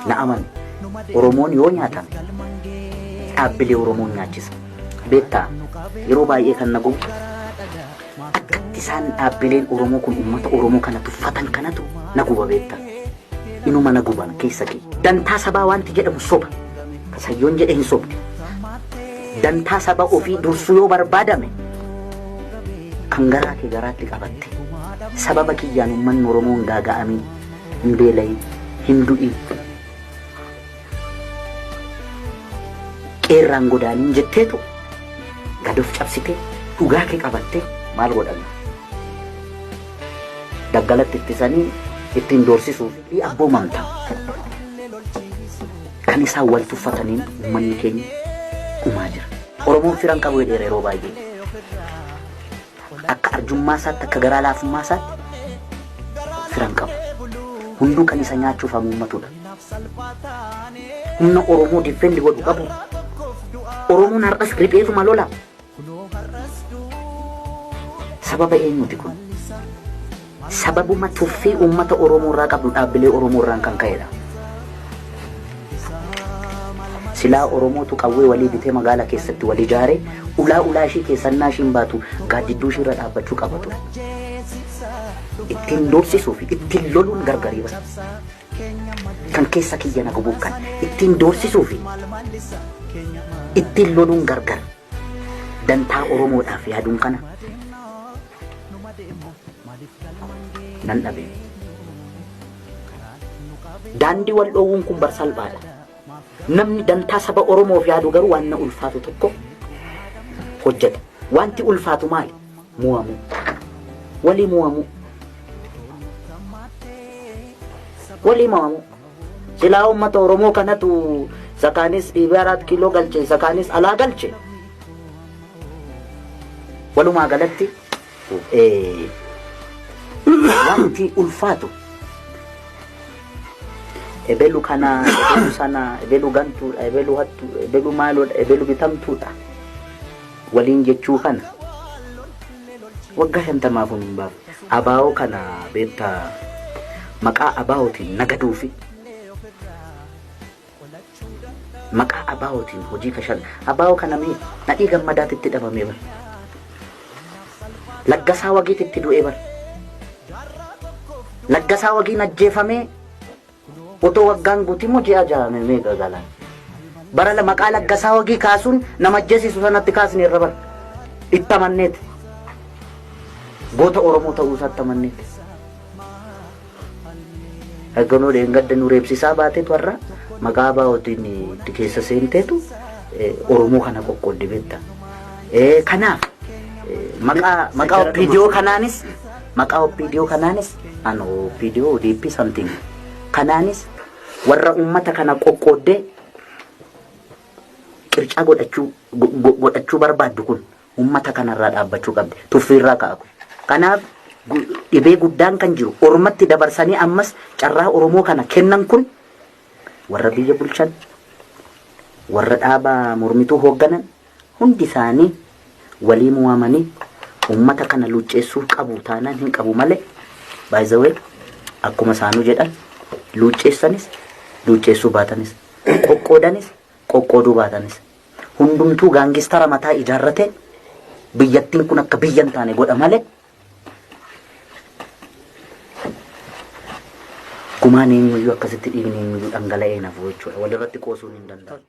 Na amani. Oromoon yoo nyaatame dhaabbilee Oromoon nyaachisa. Beektaa yeroo baay'ee kan na gubu akkatti isaan dhaabbileen Oromoo kun uummata Oromoo kana tuffatan kanatu na guba beektaa. Inuma na guban keessa kee. Dantaa sabaa wanti jedhamu soba. Kasayyoon jedhe hin sobde. Dantaa saba ofii dursuu yoo barbaadame kan garaa kee garaatti qabatte sababa kiyyaan uummanni Oromoo hin gaaga'amin, hin beelayin, hin du'in. Qeerraan godaaniin jetteetu gad of cabsitee dhugaa kee qabattee maal godhame? Daggalatti ittisanii ittiin doorsisuuf abboomamta. Kan isaan wal tuffataniin uummanni keenya dhumaa jira. Oromoon firan qabu jedheera yeroo baay'ee. Akka arjummaa isaatti akka garaa laafummaa isaatti firan qabu. Hunduu kan isa nyaachuuf hamuummatudha. Humna Oromoo defend godhu qabu. Oromoon har'as ripheetuma lola. Sababa eenyuti kun? Sababuma tuffii uummata Oromoo irraa qabdu dhaabbilee Oromoo irraan kan ka'edha. Silaa Oromootu qawwee walii bitee magaala keessatti wal ijaaree ulaa ulaa ishii keessannaa ishiin baatu gaaddidduu ishii irra dhaabbachuu qaba ture. Ittiin doorsisuu fi ittiin loluun gargarii bara. Kan keessa kiyya na gubuuf kan ittiin doorsisuu fi ittiin loluun gargar. Dantaa Oromoodhaaf yaaduun kana nan dhabe. Daandii wal dhoowwuun kun bar salphaadha. Namni dantaa saba Oromoof yaadu garuu waan na ulfaatu tokko hojjeta. Wanti ulfaatu maali? Mo'amuu. Walii mo'amuu. Walii mo'amuu. Silaa uummata Oromoo kanatu sakaanis dhiibee 4 kiiloo galche sakaanis alaa galche. Walumaa galatti wanti ulfaatu ebelu kana ebelu sana ebelu gantuudha ebelu hattuudha ebelu maaloodha ebelu bitamtuudha waliin jechuu kana waggaa 50f hin baafne. Abaa'oo kana beektaa maqaa abaa'ootiin nagaduu fi maqaa abaa'ootiin hojii kashan abaa'oo kana mee Nadhii Gammadaatitti dhabamee bar. Laggasaa Wagiititti du'ee bar. Laggasaa Wagiin ajjeefamee otoo waggaan guutimmoo ji'a 6 meeqa galan. Bara maqaa Laggasaa Wagii kaasuun nama ajjeesisu sanatti kaasne irra bar. Itti amanneeti. Goota Oromoo ta'uu isaatti amanneeti. Hagganoo dheengadda nu reebsisaa baateetu har'a maqaa abaa'ootiin itti keessa seenteetu Oromoo kana qoqqoodde beekta. Kanaaf maqaa OPDO kanaanis maqaa OPDO kanaanis an OPDO ODP something kanaanis warra uummata kana qoqqooddee qircaa godhachuu barbaaddu kun uummata kanarraa dhaabbachuu qabdi. Tuffiirraa ka'a kun. Kanaaf dhibee guddaan kan jiru ormatti dabarsanii ammas carraa Oromoo kana kennan kun warra biyya bulchan warra dhaaba mormituu hoogganan hundi isaanii walii mo'amanii uummata kana luucceessuu qabu taanaan hin qabu malee by the way akkuma isaanuu jedhan luucceessanis luucceessuu baatanis qoqqoodanis qoqqooduu baatanis hundumtuu gaangistara mataa ijaarrate biyyattiin kun akka biyya hin taane godha malee gumaan eenyuyyuu akkasitti dhiigni eenyuyyuu dhangala'ee nafu jechuudha. Walirratti qoosuun hin danda'amu.